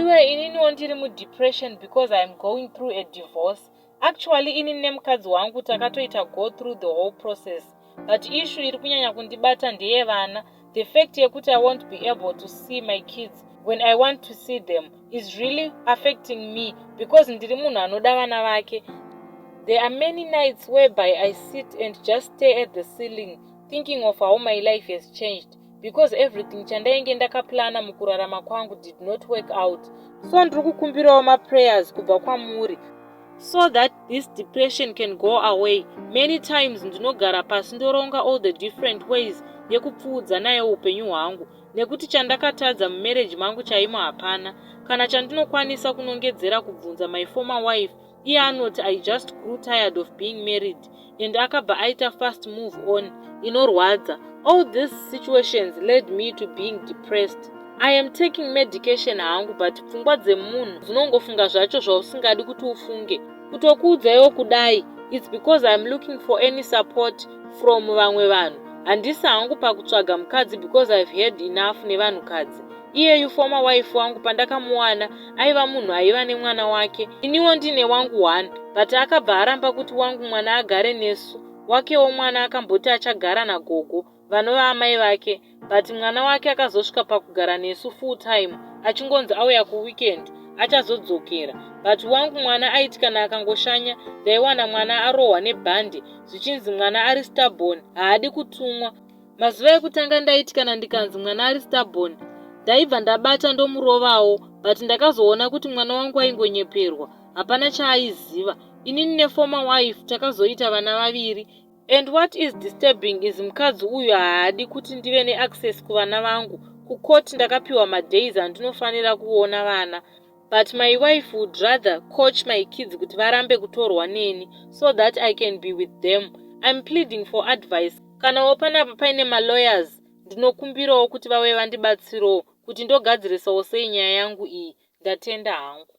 Veduwe, ininiwo ndiri mudepression because I am going through a divorce. Actually, inini nemukadzi wangu takatoita go through the whole process, but issue iri kunyanya kundibata ndeyevana. The fact yekuti I won't be able to see my kids when I want to see them is really affecting me because ndiri munhu anoda vana vake. There are many nights whereby I sit and just stare at the ceiling, thinking of how my life has changed, because everything chandainge ndakaplana mukurarama kwangu did not work out. So ndiri kukumbirawo maprayers kubva kwamuri so that this depression can go away. Many times ndinogara pasi ndoronga all the different ways yekupfuudza nayo upenyu hwangu, nekuti chandakatadza mumarriage mangu chaimo hapana kana chandinokwanisa kunongedzera. Kubvunza my former wife, iye anoti I just grew tired of being married and akabva aita fast move on. Inorwadza. All these situations led me to being depressed. I am taking medication hangu, but pfungwa dzemunhu dzinongofunga zvacho zvausingadi kuti ufunge. Kutokuudzaiwo kudai, it's because I am looking for any support from vamwe vanhu. Handisi hangu pakutsvaga mukadzi because I've had enough nevanhukadzi. Iyeyu former wife wangu, pandakamuwana aiva munhu aiva nemwana wake, iniwo ndine wangu one, but akabva aramba kuti wangu mwana agare nesu. Wakewo mwana akamboti achagara nagogo, vanova amai vake, but mwana wake akazosvika pakugara nesu full time, achingonzi auya kuweekend, achazodzokera. But wangu mwana aiti kana akangoshanya, ndaiwana mwana arohwa nebhandi, zvichinzi mwana ari stubborn, haadi kutumwa. Mazuva ekutanga ndaiti kana ndikanzi mwana ari stubborn, ndaibva ndabata ndomurovawo, but ndakazoona kuti mwana wangu aingonyeperwa, hapana chaaiziva. Inini neformer wife takazoita vana vaviri, and what is disturbing is mukadzi uyu haadi kuti ndive neaccess kuvana vangu. Kukoti ndakapiwa madays andinofanira kuona vana, but my wife would rather coach my kids kuti varambe kutorwa neni so that I can be with them. I'm pleading for advice. Kanawo panapa paine malawyers, ndinokumbirawo kuti vave vandibatsirawo kuti ndogadzirisawo sei nyaya yangu iyi. Ndatenda hangu.